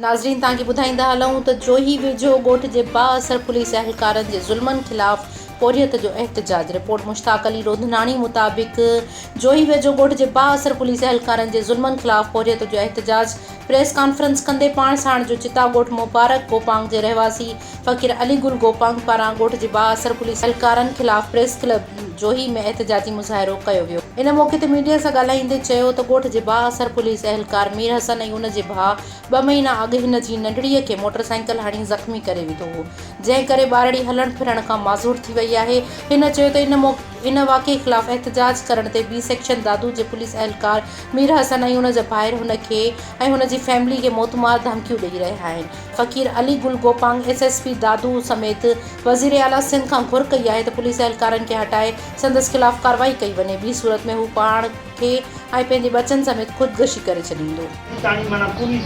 ناظرين توهان کي ٻڌائيندا هلون ته جوهي ويجهو ڳوٺ جي بااثر پوليس اهلڪارن جي ظلمن خلاف پورهيت جو احتجاج رپورٽ مشتاق علي روڌناڻي مطابق جوهي ويجهو ڳوٺ جي بااثر پوليس اهلڪارن جي ظلمن خلاف پورهيت جو احتجاج پريس ڪانفرنس ڪندي پاڻ ساڻ جو چتا ڳوٺ مبارڪ گوپانگ جي رهواسي فقير علي گل گوپانگ پاران ڳوٺ جي بااثر پوليس اهلڪارن خلاف پريس ڪلب جوهي ۾ احتجاجي مظاهرو ڪيو ويو. ان موقعي تي ميڊيا سان ڳالهائيندي چيو ته ڳوٺ جي بااثر پوليس اهلڪار مير حسن ۽ ان جي ڀاء ٻه مهينا اڳ هن جي ننڍڙيء کي موٽر سائيڪل هڻي زخمي ڪري وڌو هو جنهن ڪري ٻارڙي هلڻ ڦرڻ کان معذور ٿي وئي آهي. هن چيو ته ان ان واقعي خلاف احتجاج ڪرڻ تي بي سيڪشن دادو جي پوليس اهلڪار مير حسن ۽ ان جا ڀائر هن کي ۽ هن جي فيملي کي موتمار ڌمڪيون ڏئي رهيا آهن. Faqir Ali Gul Gopang S S P Dadu سميت وزير اعليٰ سنڌ کان گهر ڪئي آهي ته پوليس اهلڪارن کي هٽائي سندس خلاف ڪارروائي ڪئي وڃي ٻي صورت ۾ هو پاڻ کي ۽ پنهنجي ٻچن سميت خودڪشي ڪري ڇڏيندو. تاڻي معنيٰ پوليس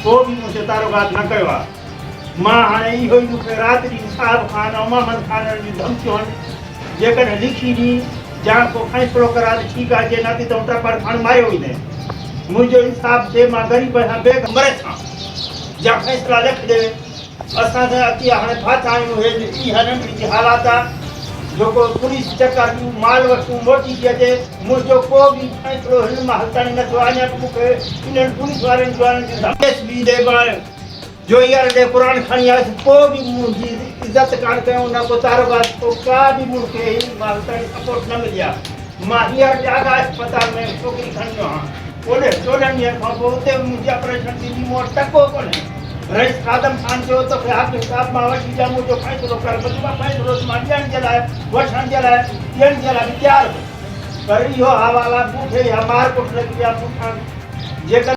ڪو به مون سين تعلقات نه ڪيو آ. مان هاڻي اهو ئي مون کي رات ڏينهن صاحب خان ۽ محمد خان جون ڌمڪيون هن جيڪڏهن لکي ڏين جا ڪو فيصلو ڪراء ته ٺيڪ آ جي نه ته تون ٽپڙ کڻ ماريو ويندين. منهنجو انصاف ٿئي مان غريب آهيان بي گهر مرسان جا فيصلا لک ڏي اسان سان اچي هاڻي ڦاٿا آهيون هي اها ننڍڙي جي حالات آ جو ڪو پوليس چڪر ڏيون مال وٺون موٽي ٿي اچي منهنجو ڪو به فيصلو هن مهل تائين نه ٿيو آ اڃا به مون کي انهن پوليس وارن جوانن جون ڌمڪيون ايس بي ڏي مان جو يار ڏي قرآن کڻي آيس پوء به منهنجي عزت ڪانه ڪيائون نه ڪو تعارف ڪو ڪا به مون کي هن مهل تائين سپورٽ نه ملي آ مان هينئر ڄاگا اسپتال ۾ ڇوڪري کڻي ويو هان اوڏي 14 ڏينهن کان پوء اتي به منهنجي آپريشن ٿيندي مون وٽ ٽڪو ڪونهي رئيس خادم خان چيو توکي حق حساب مان وٺي ڏيان منهنجو فيصلو ڪر بس مان فيصلو ته مان ڏيڻ جي لاء وٺڻ جي لاء ڏيڻ جي لاء به تيار هوس پر اهو حوال آ مون کي اها مار ڪٽ لڳي آ مون سان جيڪڏهن.